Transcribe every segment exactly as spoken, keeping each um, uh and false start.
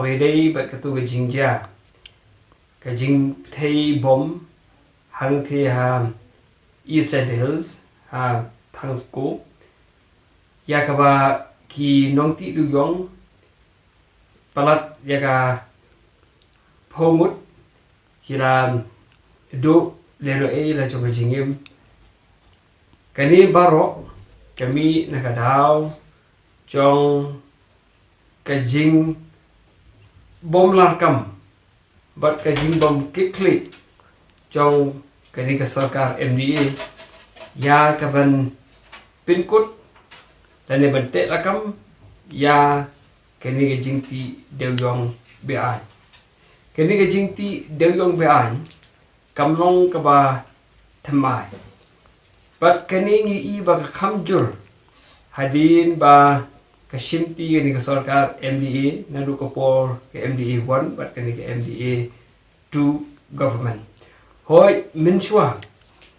Kawei dei bad katu ka jingjia ka jingpthei bom hangthie ha East Jaintia Hills ha Thangsko, ïa kaba ki nongtih dewiong palat ïa ka phew ngut ki la duh lehnohei la jong ka jingim. Kane baroh ka mih na ka daw jong ka jingbom larkam bad ka jingbom kitkhlieh jong kane ka sorkar M D A ïa kaban pynkut lane ban teh lakam ïa kane ka jingtih dewiong be-aiñ. Kane ka jingtih dewiong be-aiñ kam long kaba thymmai. Bad kane ngi i ba ka kham jur hadien ba ka shimti kane ka sorkar M D A naduh ka por ka M D A one bad kane ka M D A two government. Hooid, mynshuwa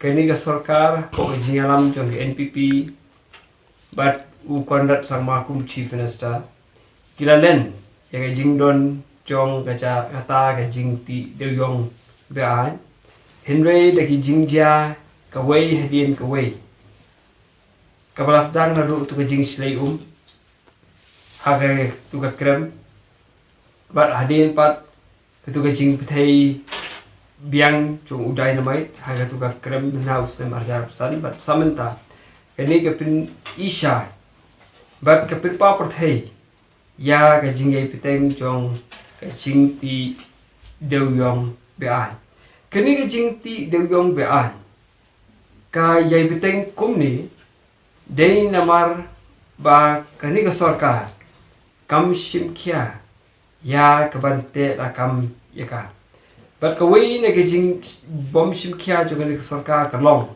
kane ka sorkar ko ka jingïalam jong ka N P P bad u Conrad Sangma kum Chief Minister ki la len ïa ka jingdon jong ka ja kata ka jingtih dewiong be-aiñ. Hynrei da ki jingjia kawei hadien kawei, kaba la sdang naduh tu ka jingshlei um ha katu ka krem bad hadien pat katu ka jingpthei biang jong u dynamite ha katu ka krem mynta u snem arhajar arphew san bad sa mynta. Kane ka pyni sha bad ka pynpaw pyrthei ïa ka jingïai bteng jong ka jingtih dewiong be-aiñ. Kane ka jingtih dewiong be-aiñ ka ïai bteng kumne dei namar ba kane ka sorkar kam shim khia ïa kaban teh lakam ïa ka. Bad kawei na ka jingbym shim khia jong kane ka sorkar ka long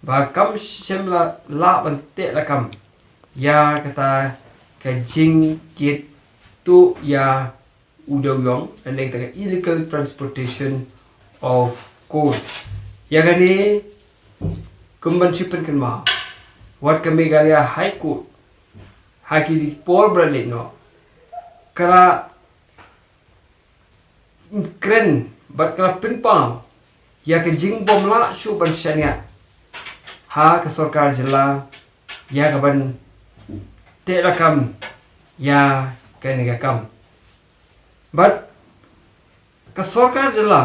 ba kam shym la lah ban teh lakam ïa kata ka jingkit tuh ïa u dewiong, lane kata ka illegal transportation of coal. Ïa kane kum ban shu pynkynmaw, wat ka Meghalaya High Court ha ki por ba la leit noh ka la kren bad ka la pynpaw ïa ka jingbym lah shuh ban shaniah ha ka sorkar jylla ïa kaban teh lakam ïa kane ka kam. Bad ka sorkar jylla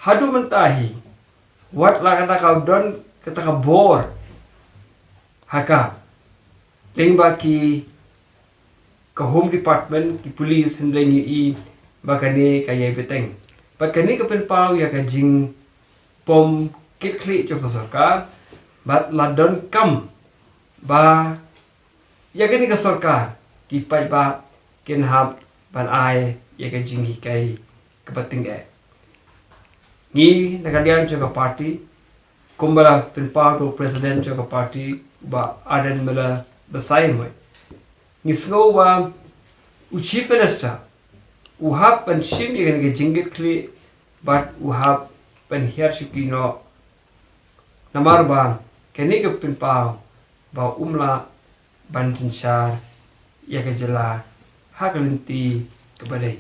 haduh mynta hi wat la kata ka don kata ka bor ha ka lyngba ki ka Home Department, ki police, hynrei ngi i ba kane ka ïai bteng. Bad kane ka pynpaw ïa ka jingbym kitkhlieh jong ka sorkar bad la donkam ba ïa kane ka sorkar ki paidbah kin hap ban ai ïa ka jinghikai kaba tyngeh. Ngi na ka liang jong ka party, kumba la pynpaw da u president jong ka party, Bah Ardent Miller Basaiawmoit, ngi sngew ba u Chief Minister u hap ban shim ïa kane ka jingkitkhlieh bad u hap ban hiar shuki noh, namar ba kane ka pynpaw ba um lah ban synshar ïa ka jylla ha ka lynti kaba dei.